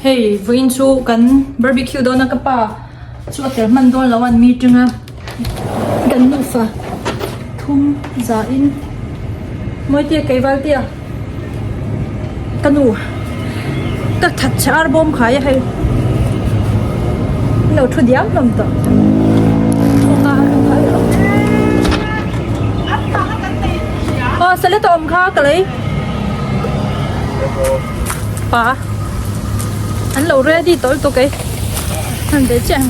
Hei vawiin chu kan barbecue dawn a ka pa chu a tel hman dawn lo a an meeting a kan nufa thum za in Mawite Keivaltea ka nu ka that chhe ar bawm khai a hei an lo thu diam hlawm tawh aw salad a awm kha ka lei. Pa an lo ready tawh lutuk e han ve chiah ang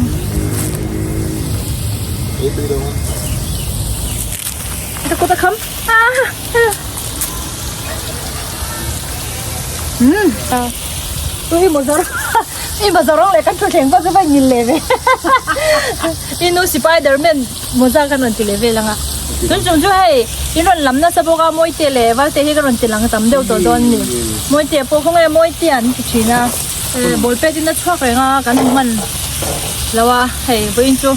ka kut a kham um ui maw zawr i maw zawr ang leh kan thutthleng pawh chu va in ngil leh ve i nu spiderman Mawza kan rawn ti leh vel ang a, tun chung chu hei in rawn lam nasa bawk a, Mawite leh Valte hi ka rawn ti lang tam deuh tawh dawn a ni. Mawite pawh khawnge Mawite an ti thin a, ball pet in a chhuak reng a kan hmu hman lo a, hei vawiin chu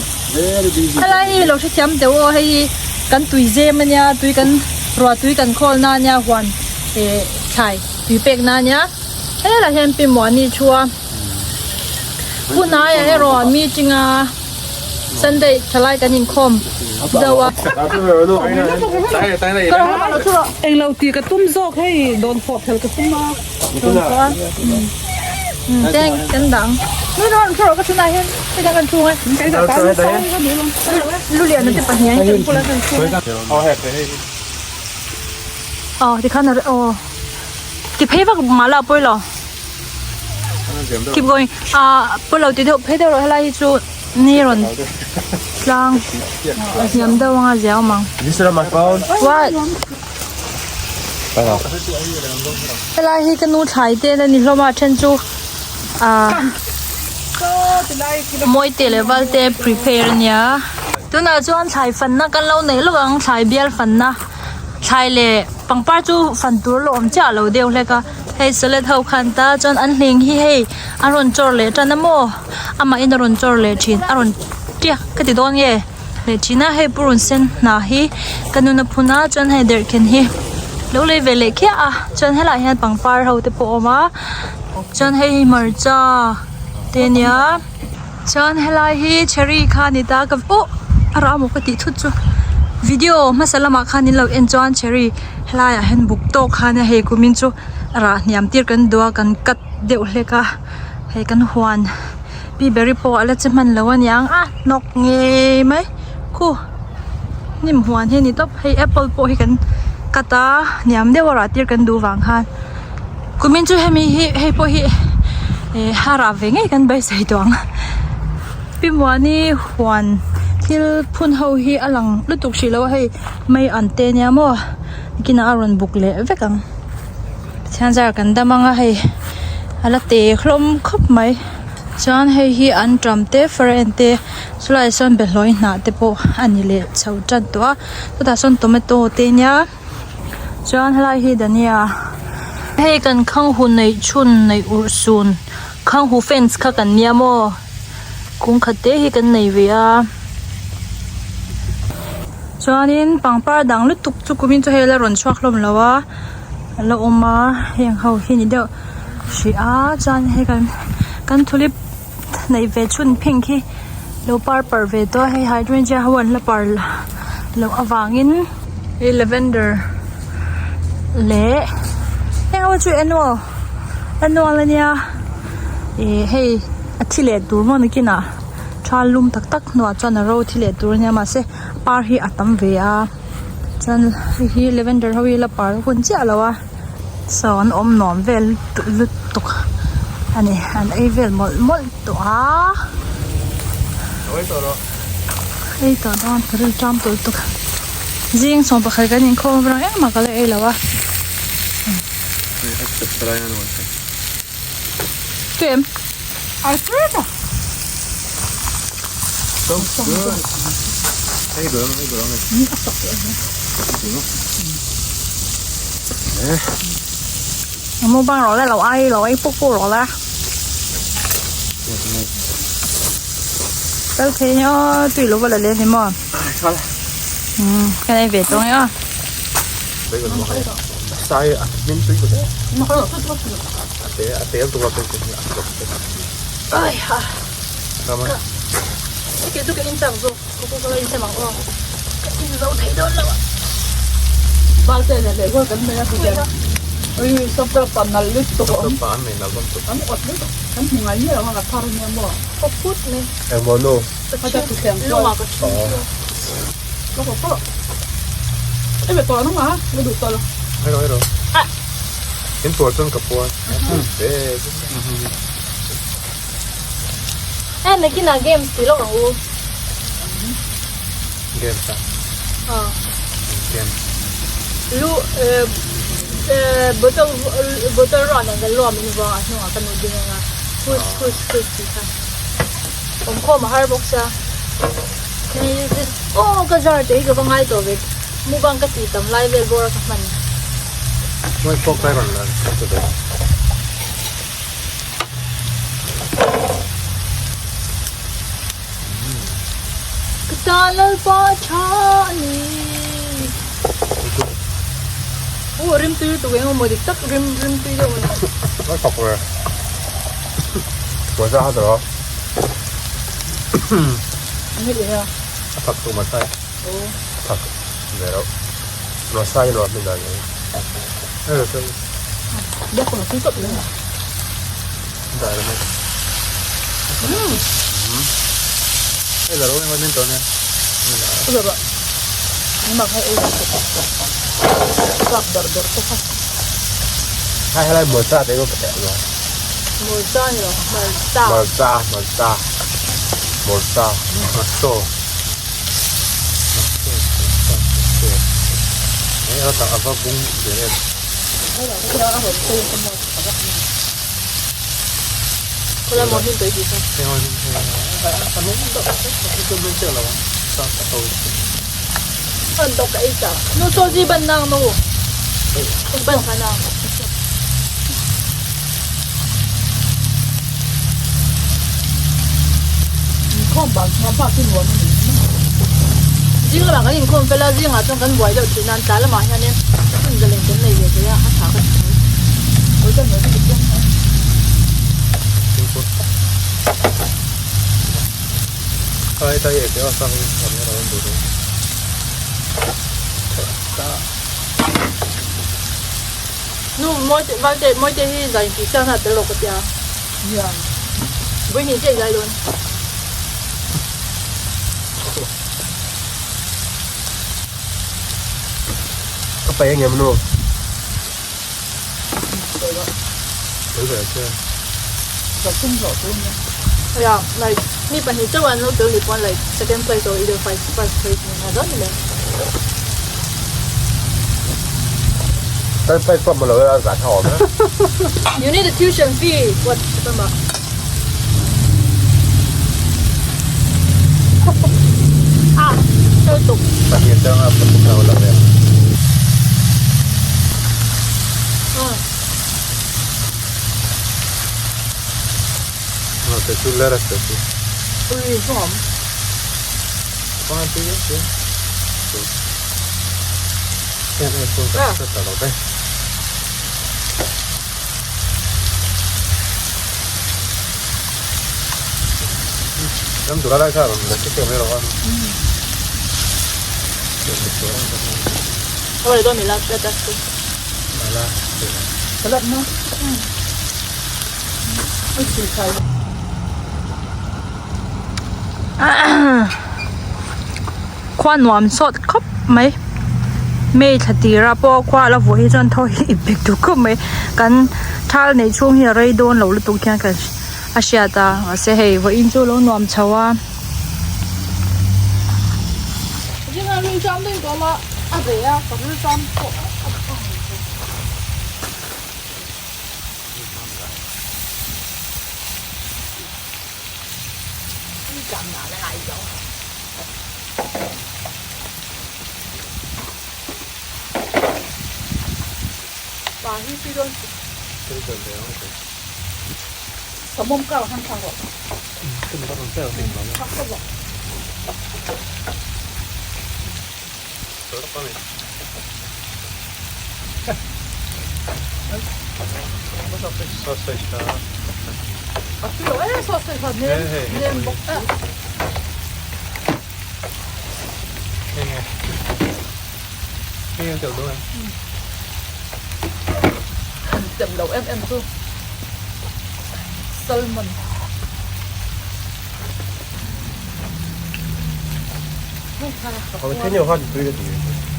helai hi lo hrethiam deuh aw, hei hi kan tui zem a nia, tui kan ruah tui kan khawl na a nia, huan eh thlai tui pek na a nia, helaiah hian Pi Muani thu a, hunaiah erawh meeting a. Sunday thalai kan inkhawm zo a. Englo tih ka tum zawk hei dawn fawh phel ka tum a. Dawn fawh a. Teng kan dang. Nu nu an thu rawh ka chhunah hian hei dang kan thu ang e. Lu lian te pahnih an kan pula kan thu. Aw tikhan aw ti phei vak mahla a pawi lo. Keep going ah pawllo ti deuh phei deuh rawh helai hi chu ni rawn tlang hniam deuh anga zia awm ang what helai hi ka nu thlai te a ni hlawm a then chu ah mawi te leh val te prepare ania tunah chuan thlai fanna kan lo neih lawk ang thlai bial fanna thlai leh pangpar chu fan tur la awm chiah lo deuh hlek a. Hei salad ho khan ta chuan an hling hi hei an rawn chawr leh tan a maw amahin a rawn chawr leh thin a rawn tiak ka ti dawn nge leh thin a hei purun sen hna hi ka nun a phun a chuan hei derhken hi lo lei ve leh khiah a chuan helaiah hian pangpar ho te pawh a awm a chuan hei hi hmarcha te a nia chuan helai hi cherry kha a ni ta ka oh a rah amaw ka tih thut chu video hmasa lamah khan in lo en chuan cherry. Helaiah hian buk tawk khan a hei kumin chu rah hniam tir kan duh a kan cut deuh hlek a hei kan huan pi berry pawh a la che hman lo aniang a hnawk ngei mai khu hnim huan hi a ni tawp hei apple pawh hi kan cut a hniam deuh a rah tir kan duh vang khan kumin chu hemi hi hei pawh hi eh a rah ve ngei kan beisei tawh ang pi muani huan thil phun ho hi a lang lutuk hrih lo a hei. Mai an te nia maw nikinah a rawn buk leh vek ang Pathian zar kan dam anga hei a la te hlawm khawp mai chuan hei hi an ṭam te faren te chulaiah sawn behlawi hnah te pawh a ni leh chho tan tawh a chutah sawn tomato te nia chuan helai hi dhania hei kan khanghu neih chhun neih urh sun khanghu fans kha kan nia maw kung khat te hi kan nei ve a. Chuanin pangpar dang lutuk chu kumin chu hei la rawn chhuak hlawm lo a a la awm a heng ho hi ni deuh hrih a chuan hei kan kan tulip neih ve chhun pheng khi lo par parh ve tawh a hei hydrangea ho an la par loh avangin hei lavender leh heng ho chu annual annual ania ih hei a thi leh tur maw nakinah. Tha lum tak tak hnuah chuan a ro thi leh tur ania mahse par hi a tam ve a chuan hei hi lavender ho hi la par hun chiah lo a saw an awm nuam vel lutuk a ni an ei vel mawlh mawlh tawh a ei tawh dawn ka rilru tam tawh lutuk zing sawmpakhat kan inkhawm avang engmah ka la ei lo a. Kem. Alfredo. So good. Hei go hei go Mua băng rồi là lẩu ai lẩu ai bốc bốc rồi la. Tao thấy nhá, tùy lúc vào là lên thì mà. Ừ, cái này về tôi nhá. Sai à, min tui ko. Te a tel tura pawh chu a hlawk te Ai ha. Rama. Ke chu ka in chak zawk. Ka ku ka in sem ang aw. Ka in zo thei dawn lo a. Bal te leh leh hual kan nei a ti hian. Ui sawpka pa nal lutuk a awm. Sawpka pa an nei nal dawn tuk. An awt lutuk. Kan hmu ngai miah lo a ka thar nia maw. Ka phut mai. Engmaw nu? Ka chhung lungah ka chhung chu. Ka haw tawh. Ei ve tawh ang a, ka duh tawh lo. Hei rawh hei rawh. In puar chuan ka puar. Eh nakinah games tih lawk ang u. Games a? Aw. Games. Lu eh eh bottle bottle ruah nen kan luam in vang a hnungah ka nu ding anga push push push tih kha. Awmkhawm a har bawk sia. Can I use this? Aw ka jar te hi ka va ngai tawh ve. Mukbang ka tih tam lai vel bawr a ka hman. Mawi phawk lai rawn lan chu ve. Ka tan lalpa tha a ni. Aw rim tui lutuk eng emaw dik tak rim rim tui deuh a ni. Mawi phawk ve. Puan zah a zawh a. A thak tu masai. Thak ve reuh. Masai nuam hi dan ang. Dah rem e. Hei la ro eng min tawh nia. Hai helai mawlcha te ka teh lo. Mawlcha ni lo, hmarcha. Hmarcha, hmarcha. Hmarcha, hmarchaw. Hmarchaw, hmarcha, hmarchaw. Hei a tak ava bung ve em. Khawlai maw hnim tawih tih kha. Hei maw hnim hei. A nung deuh a nung chiah lo ang. A to. An dawk ka ei chak. Nu saw ji ban nang nu. Ban kha nang. Inkhawm ban chhunga bak hi nuam a ni Zing lamah kan inkhawm fel a, zingah chuan kan buai deuh thin a, tlai lamah hianin hun zalen kan nei ve thei a, a tha ka ti mai. Nu Mawite Valte Mawite hi zai tih chiang na tel lo ka tia. Nia. Vawi hnih chiah i zai dawn. Ka paih ang em nu? Tel ve che. Ka tum zawh tur nia. Yeah, like mi pahnih chauh an lo tel ni pawn like second place or either first first place ni nga dawn ni le. Third place pawh hmu lo ila zah tha awm e. You need a tuition fee. What? Tama. Ah, sir tuk. Pahnih chang a pathum lo la ve. Te chu lettuce te chu. Ui, hawm. Panga tui e chu. Em em phone ka ka ta lo te. Ram tura lai kha ram la che mai lo an. Ôi, tôi mình là lettuce. La. Salad no? Khua nuam sawt khawp mai May thla tira pawh khua a la vuah hi chuan thaw hi ip bik duh khawp mai kan thal neih chhung hi a rei dawn lo lutuk hian kan a hriat a mahse hei vawiin chu a lo nuam chho a. Sausage kha. A tui lo e sausage kha nem nem bawk a. Hei hei ang telh dawn em? Tem lo em em chu salmon.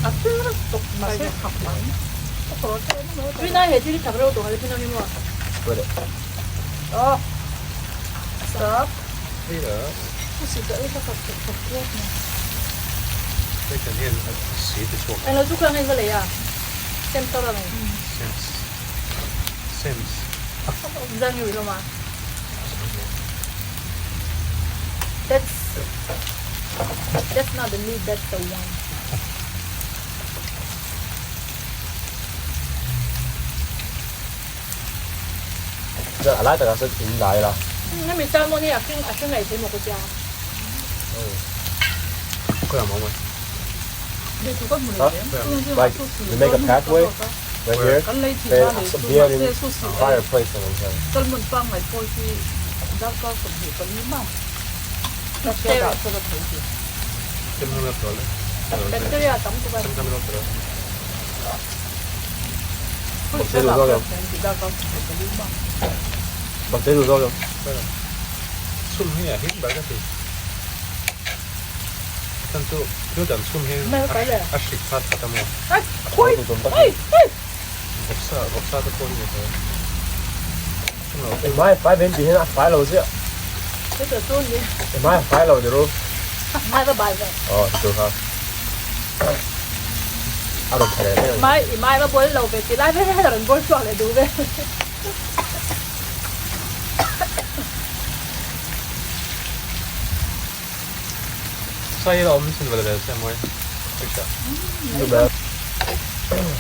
A tui lutuk mahse thak mai. Tui nai he thil hi thak reuh tawh hal pin ang hi maw? Aw stop. Englo chu kha ngei va lei a sem tor ang zang nge hlawm a that's that's not the meat that's the wine. A lai takah sawn in dai la. Hemi salmon hi a hring a hring ngei thei maw ka tia. Like we make a pathway right here then biar in fireplace ang awm Salmon pangngai pawh hi darkar 24 mah Bacteria tam tuk a. Mai i mai va bawl lo ve ti lai ve ve a rawn bawl chhuak leh duh ve.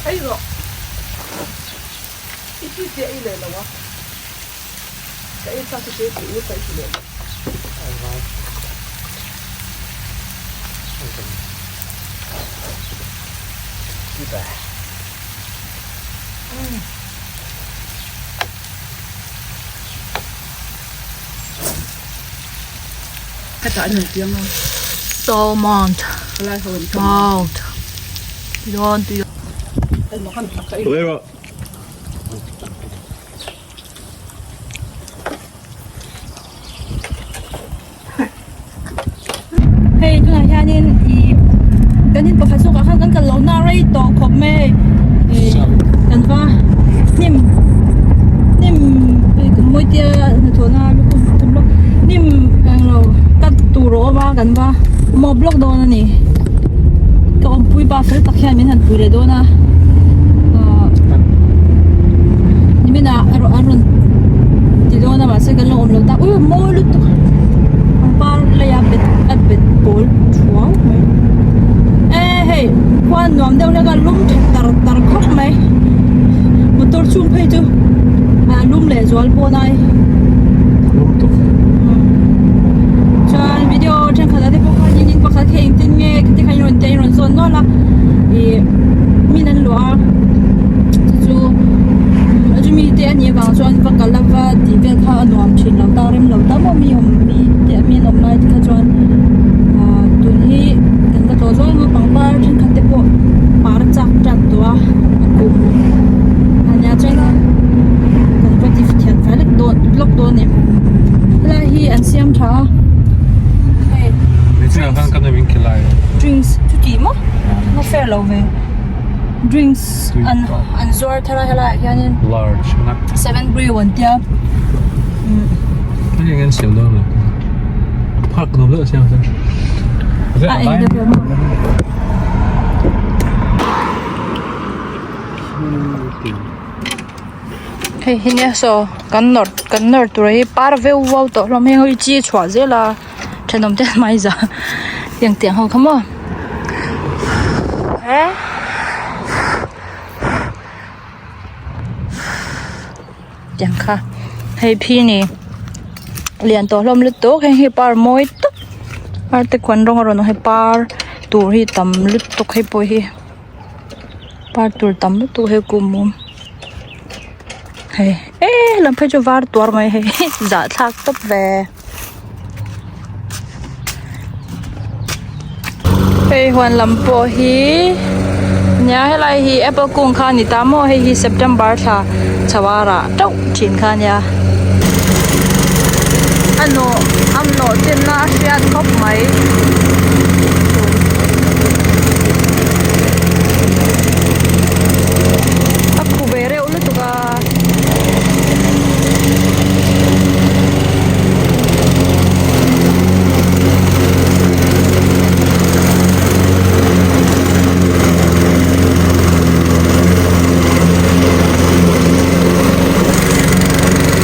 Ei rawh. I chi chiah i leh lo a. Ka ei chak chu kei tih u ka i ti leh lo. Hetah an rawn piang a. Salmon. Helai ho an thawm a. Mount. Dawn tui. Hei tunah hianin ih kan in pakhat zawkah khan kan kal lohna rei tawh khawp mai hei ih kan va hnim hnim mawitia hnathawhna lukhum thum lawk hnim englo cut tur a awm a kan va mawp lawk dawn a ni ka awmpui pa fel tak hian min han pui leh dawn a ahh niminah erawh an rawn ti dawn a mahse kan lo awm lo ta ui mawi lutuk pangpar leia bet a bet pawl thuau mai e hei khua nuam deuh hlek a lum tha tar tar khawp mai motor chhung phei chu a lum leh zual pawh nai chuan video thenkhat ah te pawh khan in pakhat kha engtin nge ti kha in rawn tia in rawn zawn nual a ih min an luah a chu chu chumi te a nih avang chuan va kal lova tih vel kha a nuam thin lo ta rem lo ta maw mi awm mi te mi an awm lai te kha chuan ah tun hi kan va tlawh zawng a pangpar thenkhat te pawh par chak tan tawh a a kum a nia chuan kan va ti thian fai lek dawn lawk dawn a ni helai hi an siam tha a hei drinks chuti maw na fair lo ve drinks an an zuar thar a helaiah hianin seven brew an tia a eng deuh vel maw. Hei hi nia saw kan nawrh kan nawrh tur hi par veu vau tawh hlawm heng hi chi chhuah zel a thenawm te hmai za tiang tiang ho kha maw eh tiang kha hei phi ni lian tawh hlawm lutuk heng hi par mawi tak par te khuan rawng a rawn awm hei par tur hi tam lutuk hei pawh hi par tur tam lutuk hei kum awm. Hei e lam phei chu var tuar mai hei zahthlak tawp ve. Hei huan lam pawh hi nia helai hi apple kung kha a ni ta maw hei hi september thla chho a rah teuh thin kha a nia. A nawh a nawh chenna a hriat khawp mai. A khu ve reuh lutuk a.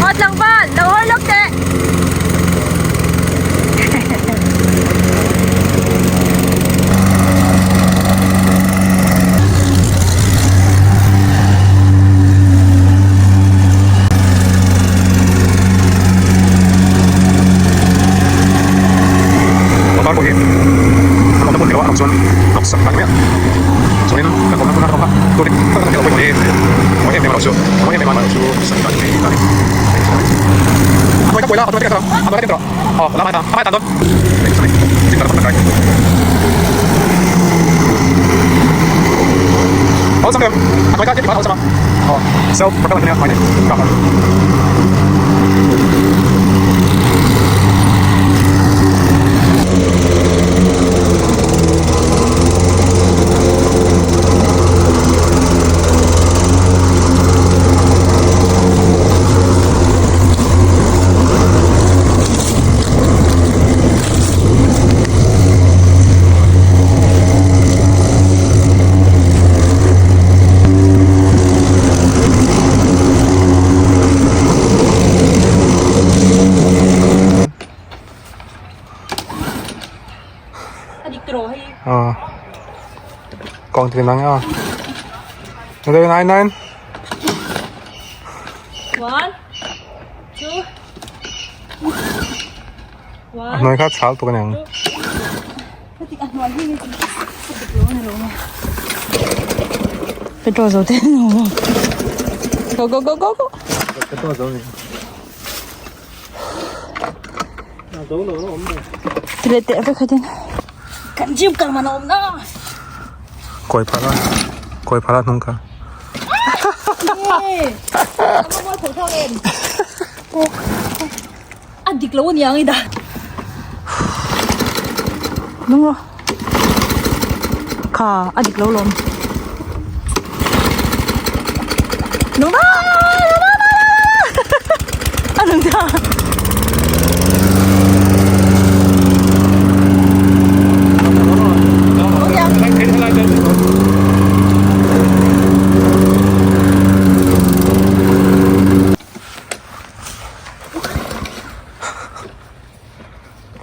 Aw tlangval lo hawi lawk teh. Pangpar pawh hi a awmna hmun erawh a awm chuan hnawksak a ni mai a, chuanin kan awmna hmun a awm a, turin tak tak pawimawh hi mawi em em erawh chu mawi em em erawh chu sak dan hi a ni. A hnuai ka buai la, a hnuai ka a hnuai ka aw la mai ta, a hmai tan dawn. Self propellant nia mai ka Kawng tin ang a. 9 9. 1 2 A hnuai kha chhal tuk a niang. Petrol zo te no. Go go go go go. Petrol zo ni. Tile te ve khatin. Kan gym kal man om na. Koi phala. Koi phala hnung kha. A dik lo aniang i dah. Nung rawh. Kha a dik lo lawm. Nung rawh. A nung ta.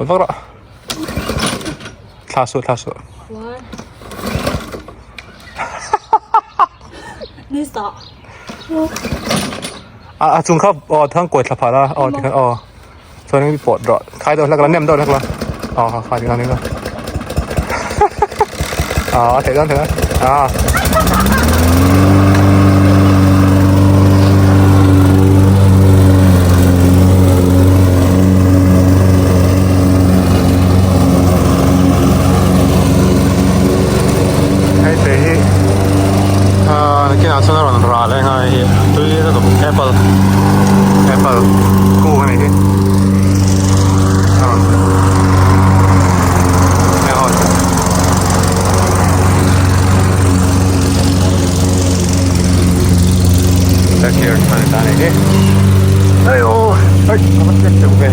Kawt vak rawh. Thla suh thla suh. A a chung kha aw thang kawi thla phah la aw tikhan aw chuan in pawt rawh khai deuh hlek la nem deuh hlek la aw kha kha tikhan nia aw a theih dawn theih dawn a. Hei te hi ah nakinah chuan a rawn rah leh nghal a hei tui lutuk apple apple kung a nih hi a rawn Backyard a ni ta a nih hi aiaw ai a va tlek deuh ve.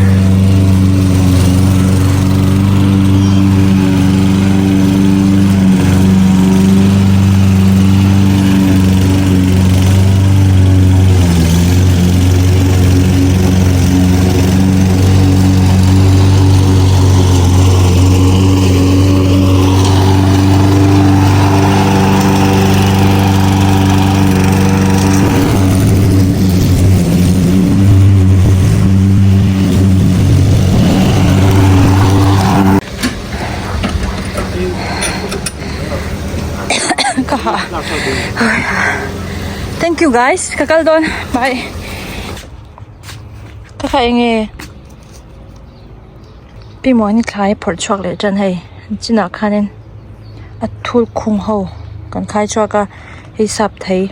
Thank you guys ka kal dawn bye. Ka kha eng nge Pi Muani thlai phawrh chhuak leh tan hei chinah khanin a thul khung ho kan khai chhuak a hei sap thei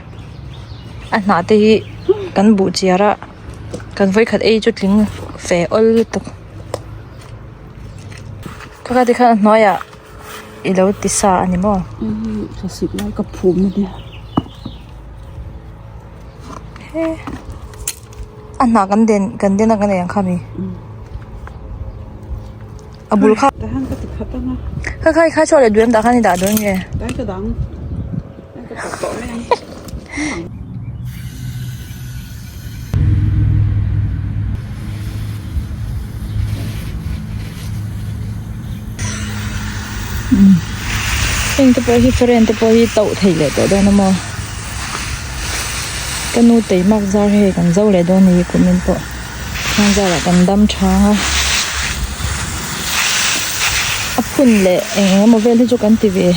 a hnah te hi kan buh chiar a kan vawikhat ei chu tling fe awl lutuk ka kha tikhan a hnuaiah i lo ti sa a ni maw. Thlasik lai ka phum ania. A hnah kan den kan den a kan ei ang kha mi a bul kha Tah hian ka ti khat ang a. Kha kha i khai chhuak leh duh em tah khan i dah dawn nge. Tlai ka dang tlai ka tawp tawh mai ang. Heng te pawh hi feren te pawh hi tauh theih leh tawh dawn a maw. Ka nu tei mak zar hei kan zo leh dawn ni kumin pawh heng zarah kan dam thang a a phun leh eng eng emaw vel hi chu kan ti ve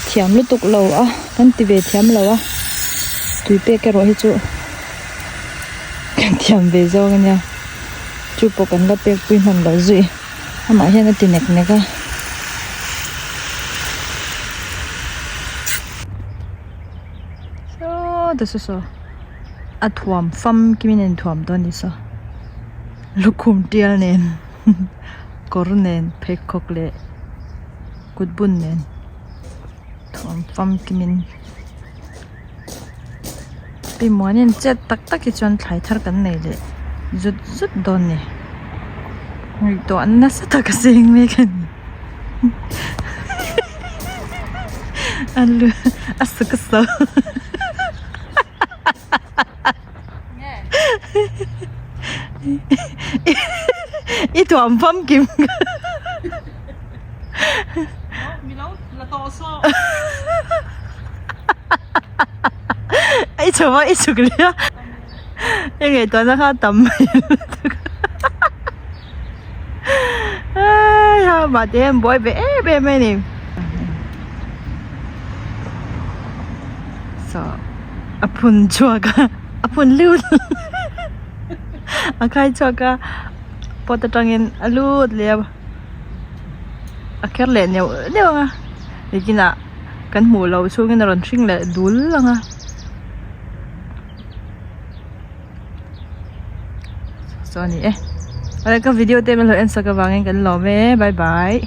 thiam lutuk lo a kan ti ve thiam lo a tui pek erawh hi chu kan thiam ve zawng ania chu pawh kan la pek pui hman lo zui amah hian a ti nek nek a. Saw ta saw saw a thuam fam kim in a inthuam dawn a ni saw lukhum tial nen kawr nen pheikhawk leh kut bun nen thuam fam kim in pi muanin chet tak tak hi chuan thlai thar kan nei leh zut zut dawn a ni ngaihtuah nasa tak a seng mek a ni. A lu a suk a so i thuam famkim i chho a i chhuk leh a i ngaihtuahna kha a tam mai lutuk a. Mahte hian buai ve em em mai a ni saw a phun chhuak a a phun lut a khai chhuak a pot atangin a lut leh a a kher leh neuh neuh ang a nikinah kan hmuh loh chhungin a rawn hring leh dul ang a. Saw a ni e ka video te min lo en sak avangin kan lawm e bye bye.